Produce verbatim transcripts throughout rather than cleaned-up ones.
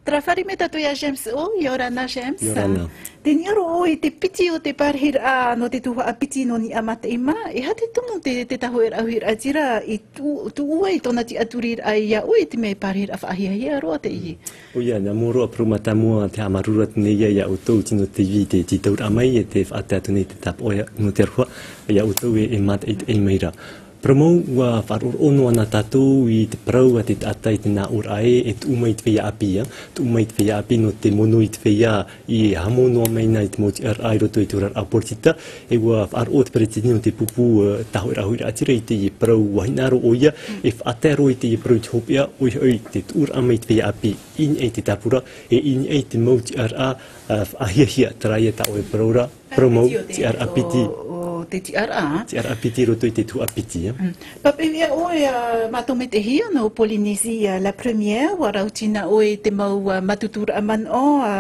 Tē fāriʻi mai tātou iā James ʻo, ʻia ora na James. ʻIa ora na. Tē niʻa roa ʻoe i te piti o te pārahiraʻa nō te tuhaʻa piti nō niʻa mā te ʻima, e aha te tumu te, te tāhōʻēraʻa huiraʻatira i tū, tū ai tōna tiʻaturiraʻa iā ʻoe i te mea e pārahiraʻa faʻahiahia roa teie. ʻOia, nā mua roa, parau mātāmua te haʻamāuruuru atu nei ia iā ʻoutou, Tino TV, te tītauraʻa mai, e te faʻatae atu nei te tāpaʻo nō te aroha, iā ʻoutou e, e mātaʻitaʻi mai ra. Parau mau, ʻua faʻaroʻo noa na tātou i te parau a te taʻata i te nāʻōraʻa ē, e tuʻu mai i te feiā ʻāpī, ā. Tuʻu mai i te feiā ʻāpī nō te mono i te feiā i haʻamou noa mai na i te mau tiʻaraʻa i roto i te oraraʻa poritita, e ʻua faʻaroʻo te peretiteni o te pupu, ā, tāhōʻēraʻa huiraʻatira i teie parau ʻua hinaʻaro ʻoia, e faʻatae roa i teie parau i te hopeʻa, ʻoia hoʻi te tuʻuraʻa mai i te feiā ʻāpī, i niʻa i te tāpura, e i niʻa i te mau tiʻaraʻa, ā, faʻahiahia, terā ia tā ʻoe e parau ra, Parau mau, piti o te, tiʻaraʻa piti. O, o te tiʻaraʻa. Tiʻaraʻa piti i roto i te tuhaʻa piti, ā. Mm. Papaʻi ʻoe, ā, mātou maitaʻihia nō Polynésie, ā, la première, ʻua rauti na ʻoe i te mau, ā, mātuturaʻa manaʻo, ā,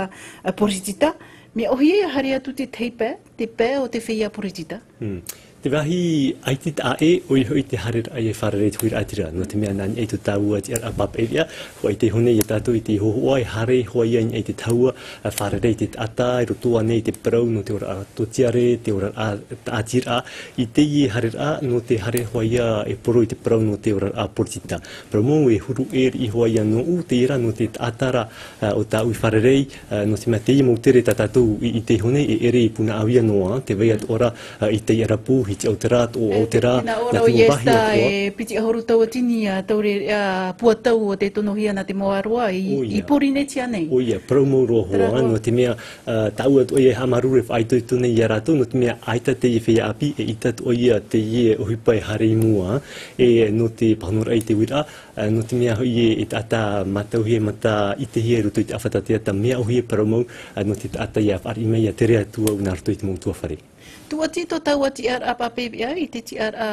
ā, poritita. Mea ʻōhie e haere atu te tahi pae, te pae o te feiā poritita. Mm. Te vāhi ʻaita taʻa ʻē, ʻoia hoʻi te haereraʻa i fārerei i te huiraʻatira. Nō te mea nā niʻa i tō tāua tiʻaraʻa papaʻi veʻa, ʻua ʻite iho nei ia tātou i te hōhoʻa e haere hoʻi ia i niʻa i te taua, ā, fārerei i te taʻata, i roto ānei i te parau nō te oraraʻa tōtiare, te oraraʻa tāʻatiraʻa, i teie haereraʻa, nō te haere hoʻi ia e poro i te parau nō te oraraʻa poritita. Parau mau e huru ʻē riʻi hoʻi ia nōʻu, teie rā nō te taʻata ra, ā, ʻo tāʻu i fārerei, ā, nō te mea teie mau tere tā tātou i, i ʻite iho nei, e ʻere i Punaʻauia noa, tē vai atoʻa ra, ā, i Taiʻarapu, Hitiaotara, Toʻoʻaotara, e, te, tēnā ʻō nā rā te mau vāhi atoʻa. E piti ʻahuru tauatini, ā, taureʻareʻa puatau o tē tonohia nā te mau ʻāroa i, ʻOia. i Pōrīnetia nei. ʻOia, parau mau roa hoʻi, Terā ā, roa. nō te mea, ā, tāʻu atoʻa e haʻamāuruuru e faʻaitoito nei iā rātou, nō te mea ʻaita teie feiā ʻāpī, eʻita atoʻa ia teie ʻohipa e haere i mua, e nō te pāhonoraʻa i te uiraʻa, ā, nō te mea hoʻi e, e taʻata mātauhia, mātaʻitehia i roto i te ʻāfata teata, mea ʻōhie parau mau, ā, nō te taʻata ʻia fāriʻi mai ʻia tere atu au nā roto i te mau ʻutuāfare. Tūʻati tō tāua tiʻaraʻa papaʻi veʻa i te tiʻaraʻa,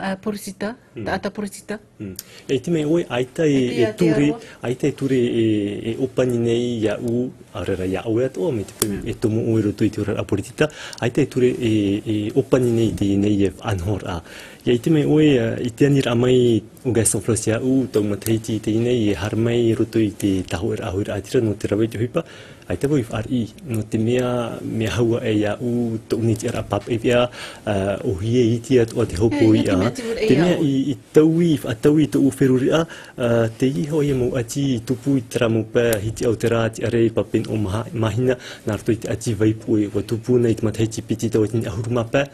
ā, poritita, Mm. taʻata poritita. Mm. E ʻite mai ʻoe, ʻaita e, E te e ture, atearoa. ʻaita e ture e, e ʻōpani nei iāʻu, ʻaore rā iā ʻoe atoʻa, mai te peu Mm. e tomo ʻoe i roto i te oraraʻa poritita, ʻaita e ture e, e ʻōpani nei i teie nei e faʻanahoraʻa. ʻIa ʻite mai ʻoe, ā, i te aniraʻa mai o Gaston Flosse iāʻu, tau matahiti i teie nei, e haere mai i roto i te tāhōʻēraʻa huiraʻatira nō te rave i te ʻohipa, ʻaita vau i fāriʻi, nō te mea, mea hau aʻe iāʻu, tōʻu nei tiʻaraʻa papaʻi veʻa, ā, ʻōhie iti atoʻa te hōpoiʻa. E, nō te mea te ure Te mea iāʻu. i, i taui, faʻataui i tōʻu feruriraʻa, ā, teie hoʻi mau ʻati i tupu i terā mau pae, Hitiaotara, Tiare, Papeneʻo, Maha-, Mahina, nā roto i te ʻati Vaipuʻe, ʻua tupu na i te matahiti piti tauatini ʻahuru mā pae,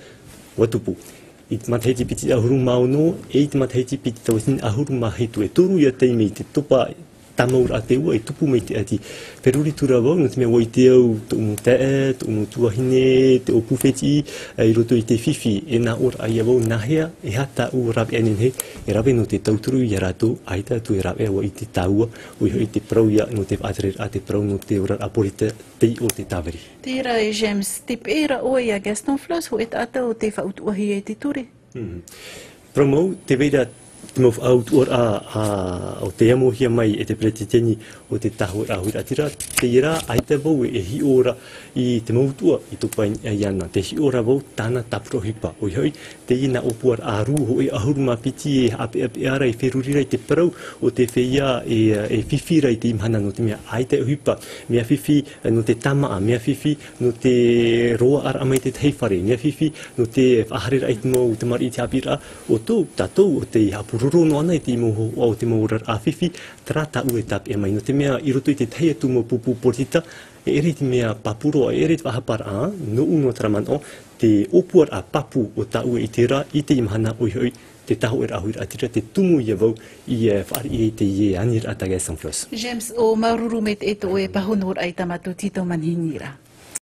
ʻua tupu. I te matahiti piti ʻahuru mā ono, e i te matahiti piti tauatini ʻahuru mā hitu, e toru ia taime i te topa tāmauraʻa te ua e tupu mai te ʻati. Feruri atu ra vau, nō te mea ʻua ʻite au tōʻu mau taeaʻe, tōʻu mau tuahine, te ʻōpū fētiʻi, ā, i roto i te fifi, e nāʻōraʻa ia vau, nāhea, e aha tāʻu rāveʻa nehenehe, e rave nō te tauturu iā rātou, ʻaita atu e rāveʻa, ʻua ʻite tāua, ʻoia hoʻi te parau ia, nō te faʻatereraʻa, te parau nō te oraraʻa poritita, tei ʻō te tāviri. Terā e James, tē peʻe ra ʻoe iā Gaston Flosse, hōʻē taʻata ʻo tē faʻautuʻahia i te ture? Mhm. Parau mau, tē vai ra te mau faʻautuʻaraʻa, ā, ʻo tē amohia mai e te peretiteni o te tāhōʻēraʻa huiraʻatira, teie rā, ʻaita vau e hiʻo ra i te mau utuʻa i topa i niʻa iāna, tē hiʻo ra vau tāna tāpura ʻohipa, ʻoia hoʻi, teie nā ʻōpuaraʻa rū hōʻē ʻahuru mā piti e haʻapeʻapeʻa ra, e feruri ra i te parau o te feiā e, e fifi ra i teie mahana, nō te mea ʻaita e ʻohipa, mea fifi, nō te tāmāʻa, mea fifi, nō te roaʻaraʻa mai i te tahi fare, mea fifi, nō te faʻahaereraʻa i te mau tamariʻi i te haʻapiʻiraʻa, ʻo tō tātou, ʻo tē haʻapuroro noa na i te mau hōhoʻa o te mau oraraʻa fifi, terā tāʻu e tāpeʻa mai, nō te mea i roto i te tahi atu mau pupu poritita, e ʻere i te mea pāpū roa, e ʻere i te faʻahaparaʻa, nōʻu noa terā manaʻo, te ʻōpuaraʻa pāpū o tāʻu e ʻite ra, i teie mahana ʻoia hoʻi, te tāhōʻēraʻa huiraʻatira, te tumu ia vau i, ā, fāriʻi i teie aniraʻa tā Gaston Flosse. James, ʻo māuruuru maitaʻi tō ʻoe pāhonoraʻa i tā mātou tītau manihini ra.